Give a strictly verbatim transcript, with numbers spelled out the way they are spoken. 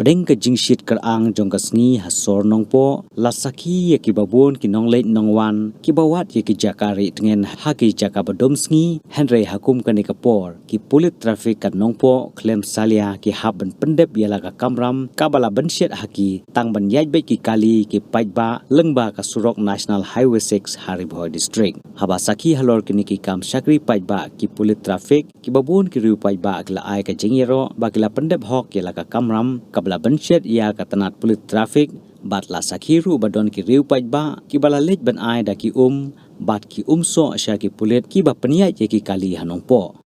Deng ka jingshit kyrang jong ka sngi ha sor Nongpoh, la sakhi ïa kiba bun ki nongleit nongwan kiba wad ïa ki jaka rieh tngen ha ki jaka ba dum sngi, hynrei ha kum kane ka por ki pulit trafik ka Nongpoh khlem salia ki hap ban pyndep ïa la ka kamram kaba la bynshet ha ki, tang ban ïaid beit ki kali ki paidbah lyngba ka surok National Highway six ha Ri Bhoi District. Haba sakhi halor kine ki kam shakri paidbah, ki pulit trafik kiba bun ki riew paidbah ki la ai ka jingïaroh ba ki la pyndep hok ïa la ka kamram kaba la bynshet ïa ka tnat pulit trafik, bad la sakhi ruh ba don ki riew paidbah kiba la leit ban ai da ki um bad ki um soh sha ki pulit kiba pynïaid ïa ki kali ha Nongpoh.